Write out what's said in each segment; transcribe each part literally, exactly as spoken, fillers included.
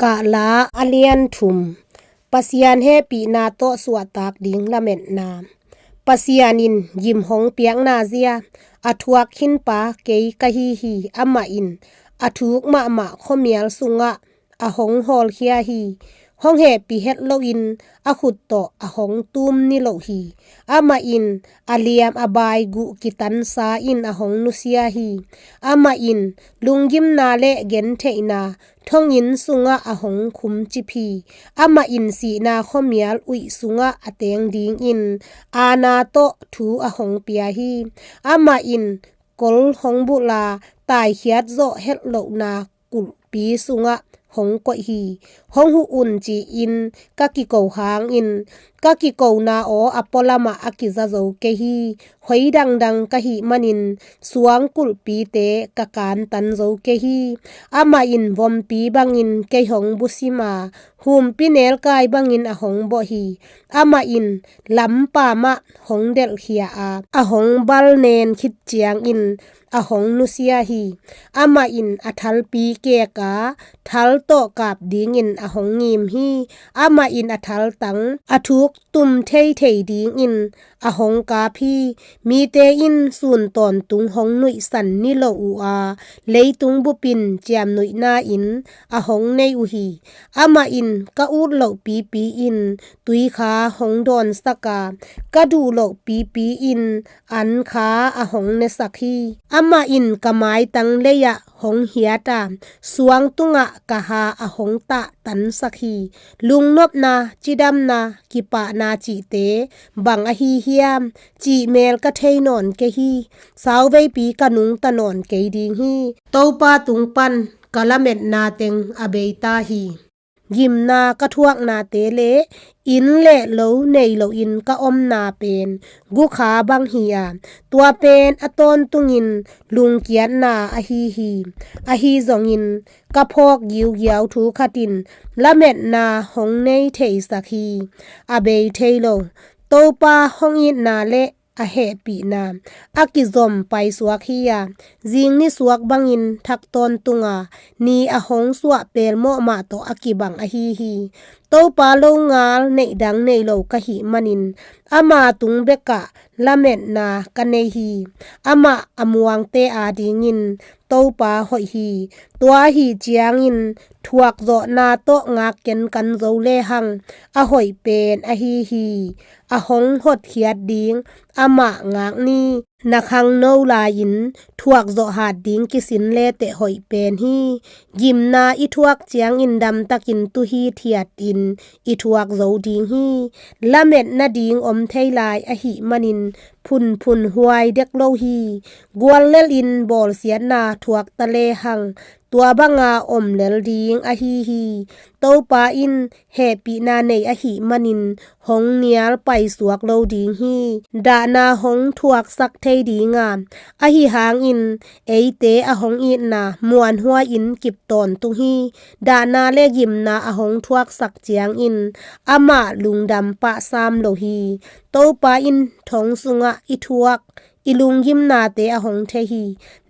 Kah la a lian thum. Pasian hehpihna tawh suahtak ding lametna. Pasian in gim hong piakna zia a thuak khinpa kei ka hi hi. Amah in a thuk mahmah khuamial sungah a hong hawlkhia hi. Hong hehpih het loin a khut tawh a hong tum ni lo hi. Amah in a liam a bai guh kitansa in a hong nusia hi. Amah in lunggimna le gentheihna thonginn sungah a hong khumcip hi. Amah in sihna khuamial uih sungah a teng dingin aana tawh thu a hong pia hi. Amah in kol hong bulh a, taikhiat zawh het lohna kulhpi sungah hong koih hi. Hong huh un ci-in ka kiko hangin, ka kikona aw a pualamah a kiza zo kei hi. Hoi dangdang ka hih manin suang kulhpite ka kantan zo kei hi. Amah in vompi bangin kei hong busim a, humpi nelkai bangin a hong bawh hi. Amah in lampamah hong delhkhia a, a hong balnen khit ciangin a hong nusia hi. Amah in a thalpi kek a, thal tawh kap dingin a hong ngim hi. Amah in a thaltang a thuk tum theithei dingin a hong kap hi. Mite in sun tawntung hong nuihsan ni lo uh a, leitung bup in ciamnuihna in a hong nei uh hi. Amah in ka ut loh pipi in tuikha hong dawnsak a, ka duh loh pipi in ankha a hong nesak hi. Amah in ka maitang lei-ah hong hiat a, suang tungah ka ha a hong tahtansak hi. Lungnopna, cidamna, kipahna cihte bang ahi hiam? Cih mel ka thei nawn kei hi. Sauveipi ka nungta nawn kei ding hi. Topa tung pan ka lametna teng a beita hi. Gimna ka thuaknate le inn le lo nei loin ka omna pen gukha bang hi a, tua pen a tawntungin lungkiatna ahi hi. Ahi zongin ka phawk giugiau thu khat in lametna hong nei theisak hi. A bei thei lo. Topa hong itna le a hehpihna a kizom paisuak hi a, zing nisuak bangin thak tawntung a, ni a hong suah pelmawh mah tawh a kibang ahi hi. Topa longal neih dang nei lo ka hih manin ama tung bekah lametna ka nei hi. Amah a muangte adingin Topa hoih hi. Tua ahi ciangin thuakzawhna tawh ngak kenkan zo lehang a hoih pen ahi hi. A hong hotkhiat ding amah ngak ni. Na khangno lai-in thuakzawh hat ding kisin leteh hoih pen hi. Gimna i thuak ciangin damtakin tuhi thiatin i thuak zo ding hi. Lamet nading om thei lai ahih manin phunphun huai dek lo hi. Guallel in bawlsiatna thuak ta lehang tua banga om lel ding ahi hi. Topa in hehpihna nei ahih manin hong nial paisuak lo ding hi. Dahna hong thuaksak thei ding a, ahi hangin eite a hong itna muanhuai-in kip tawntung hi. Dahna le gimna a hong thuaksak ciangin amah lungdam pah sam lo hi. Topa in thong sungah i thuak i lunggimnate a hong thei hi.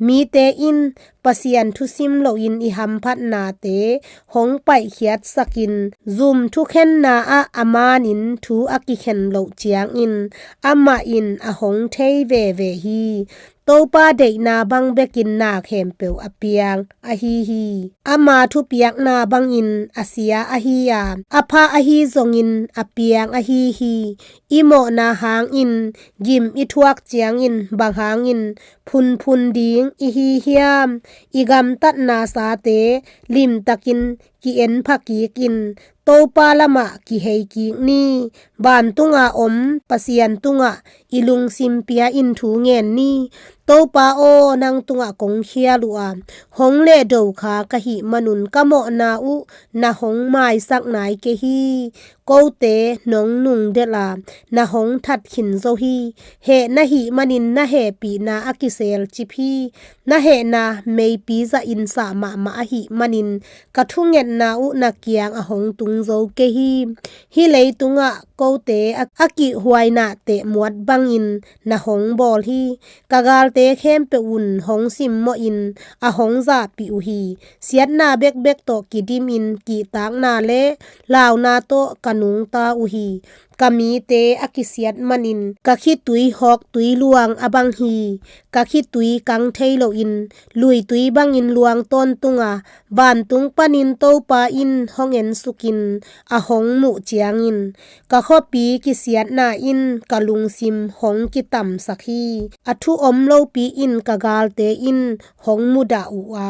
Mite in Pasian thusim loin i hamphatnate hong paihkhiatsakin, zum thukhenna ah a manin thu a kikhen loh ciangin amah in a hong thei veve hi. Topa deihna bang bekin na khempeuh a piang ahi hi. Ama thupiakna bangin a sia ahi a, a pha ahi zongin a piang ahi hi. I mawhna hangin gim i thuak ciangin bang hangin phunphun ding i hi hiam? I gamtatna sate limtakin ki-en pha kik in, Topa lamah kihei kik ni. Vantunga om Pasian tungah i lungsim pia in thu ngen ni. Topa aw, nang tungah kong khial uh a, hong lehdo kha ka hih manun ka mawhna uh na hong maisak nai kei hi. Kote nong nungdelh a, na hong that khin zo hi. Heh na hih manin na hehpihna a kiselcip hi. Na hehna meipi zahin sah mahmah ahih manin ka thungetna uh na kiang a hong tung zo kei hi. Hih leitungah ko te a, a kihhuai nahteh muat bangin na hong bawl hi. Ka galte khempeuh un hong simmawhin a hong zahpih uh hi. Siatna bekbek tawh kidimin kihtakna le launa tawh ka nungta uh hi. Ka mite a kisiat manin ka khitui hawktui luang a bang hi. Ka khitui kang thei loin luitui bangin luang tawntung a, vantung panin Topa in hong ensukin a hong muh ciangin ka khuapi kisiatna in ka lungsim hong kitamsak hi. A thu om lopi in ka galte in hong mudah uh a,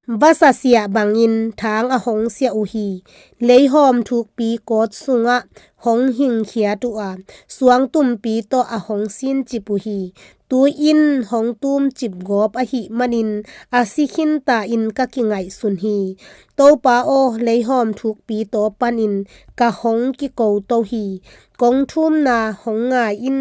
vasa siah bangin thang a hong siah uh hi. Leihawm thukpi kawt sungah hong hingkhiat uh a, suangtumpi tawh a hong sincip uh hi. Tui-in hong tumcip gawp ahih manin a si khinta in ka kingaihsun hi. Topa aw, leihawm thukpi taw panin ka hong kikoto hi. Kong thumna hong ngai in,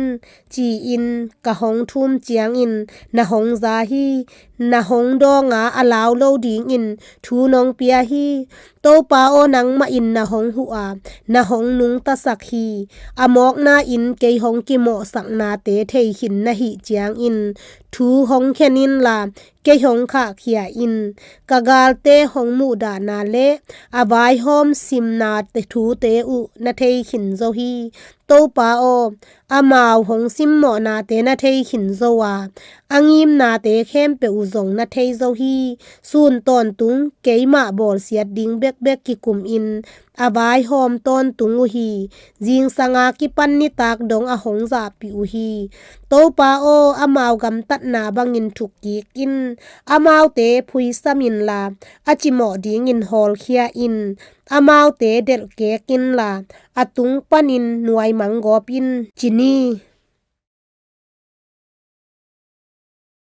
ci-in ka hong thum ciangin na hong za hi. Na hong dawnga a lau lo dingin thu nong pia hi. Topa aw, nangmah in na hong huh a, na hong nungtasak hi. A mawkna in kei hong kimawhsaknate thei khin na hih ciangin thu hong khen inla, kei hong khahkhia in. Ka galte hong muhdahna le a vaihawm simna te thute uh na thei khin zo hi. Topa aw, amau hong simmawhnate na thei khin zo a, a ngimnate khempeuh uh zong na thei zo hi. Sun tawntung keimah bawlsiat ding bekbek kikumin a vaihawm tawntung uh hi. Zingsanga kipan nitak dong a hong zahpih uh hi. Topa aw, amau gamtatna bangin thukkik in. Amaute phuisam inla, a cimawh dingin hawlkhia in. Amaute delhkek inla, a tung panin nuaimang gawp in, ci ni.